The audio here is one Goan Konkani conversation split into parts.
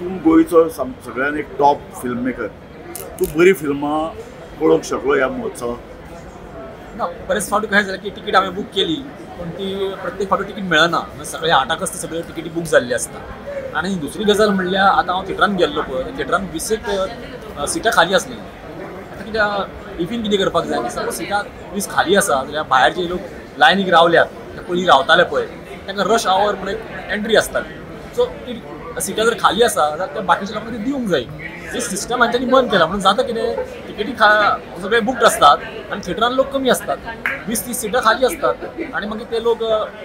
तूं गोंयचो सगळ्यान एक टॉप फिल्म मेकर, तूं बरी फिल्मां पळोवंक शकलो ह्या महोत्सवाक? ना, बरेच फावटी कशें जालें की तिकीट हांवें बूक केली पूण ती प्रत्येक फावटी तिकीट मेळना, सगळे 8क सगळ्यो तिकेटी बूक जाल्ली आसता. आनी दुसरी गजाल म्हणल्यार आतां हांव थिएटरान गेल्लो पळय, थिएटरान 20 सिटां खाली आसली. आतां कित्याक इफीन कितें करपाक जाय, सपोज सिटां 20 खाली आसा जाल्यार भायर जे लोक लायनीक रावल्यात ते पयलीं रावताले पळय तांकां रश our म्हण एक एंट्री आसताली. सो ती सिटां जर खाली आसा जाल्यार त्या बाकीच्या लोकांक ती दिवंक जाय. ही सिस्टम हांच्यांनी बंद केला म्हणून जाता कितें, तिकेटी सगळे बुक्ड आसतात आनी थिएटरान लोक कमी आसतात, 20-30 सिटां खाली आसतात आनी मागीर ते लोक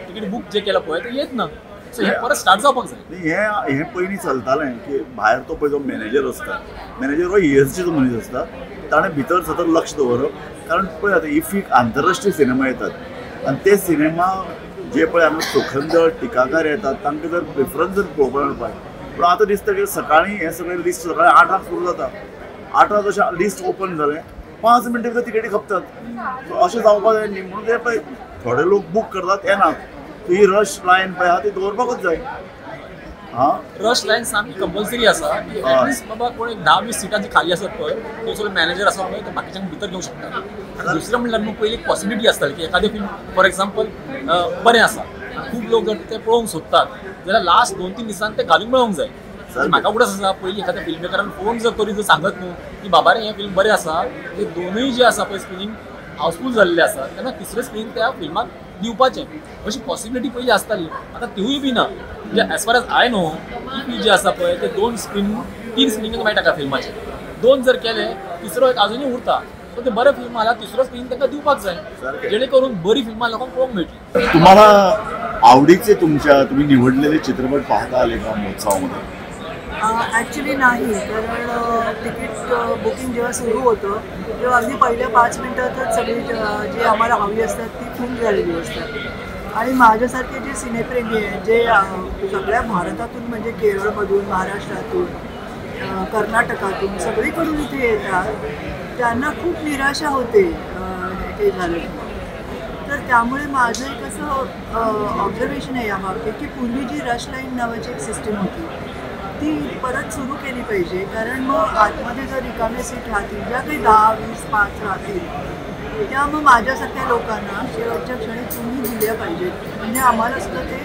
तिकेट बूक जे केला पळय ते येत ना. सो हें परत स्टार्ट जावपाक जाय. हें पयलीं चलतालें की भायर तो पळय जो मॅनेजर आसता, मॅनेजर हो ESGचो मनीस आसता, ताणें भितर सतत लक्ष दवरप. कारण पळय आतां इफीक आंतरराष्ट्रीय सिनेमा येतात आनी ते सिनेमा जे पळय हांगा चोखंदळ टिकाकार येतात तांकां जर प्रिफरन्स जर पळोवपाक मेळपाक. पूण आतां दिसता की सकाळीं हें सगळें लिस्ट सकाळीं 8क सुरू जाता, 8क जशें लिस्ट ओपन जालें 5 मिनटां भितर तिकेटी खपतात. अशें जावपाक जाय न्ही, म्हणून ते पळय थोडे लोक बूक करतात येनात. ही रश लायन पळय आहा ती दवरपाकूच जाय. हां, रश लायन सामकी कंपल्सरी आसा. एटलिस्ट बाबा कोण एक 10-20 सिटां जी खाली आसत पळय थंयसर मॅनेजर आसा पळय तो बाकीच्यांक भितर घेवंक शकता. दुसरें म्हणल्यार न्हू पयलीं एक पॉसिबिलिटी आसताली की एखादें फिल्म फॉर एक्झाम्पल बरें आसा, खूब लोक जर ते पळोवंक सोदतात जाल्यार लास्ट 2-3 दिसांक ते घालूंक मेळोंक जाय. म्हाका उगडास आसा पयलीं एखाद्या फिल्म मेकरान फोन जर करी जर सांगत न्हू की बाबा रे हें फिल्म बरें आसा, ते दोनूय जे आसा पळय स्क्रिनींग हावसफूल जाल्लें आसा तेन्ना तिसरें स्क्रीन त्या फिल्माक दिवपाचें, अशी पॉसिबिलिटी पयलीं आसताली. आतां तिवूय बी ना. म्हणजे as far as I know IFFI जे आसा पळय ते 2 स्क्रीन 3 स्क्रिनींग मेळटा का फिल्माचे, 2 जर केले तिसरो एक आजुनूय उरता. सो ते बरें फिल्म आल्यार तिसरो स्क्रीन तांकां दिवपाक जाय जेणे करून बरी फिल्मां लोकांक पळोवंक मेळटली. तुम्हाला आवडीचे तुमच्या तुम्ही निवडलेले चित्रपट पाहता आले का महोत्सवामध्ये? ॲक्च्युली नाही, कारण तिकीट बुकिंग जेव्हा सुरू होतं तेव्हा अगदी पहिल्या 5 मिनटातच सगळी जी आम्हाला हवी असतात ती फुल झालेली असतात. आणि माझ्यासारखे जे सिनेप्रेमी आहेत जे सगळ्या भारतातून म्हणजे केरळमधून, महाराष्ट्रातून, कर्नाटकातून सगळीकडून इथे येतात त्यांना खूप निराशा होते हे झालं. तर त्यामुळे माझं एक असं ऑब्झर्वेशन आहे या बाबतीत की पूर्वी जी रश लाईन नावाची एक सिस्टीम होती ती परत सुरू केली पाहिजे. कारण मग आतमध्ये जर रिकामे सीट राहतील, ज्या काही 10, 20, 5 राहतील त्या मग माझ्यासारख्या लोकांना शेवटच्या क्षणी तुम्ही दिल्या पाहिजेत, म्हणजे आम्हाला सुद्धा ते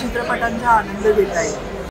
चित्रपटांचा आनंद घेता येईल.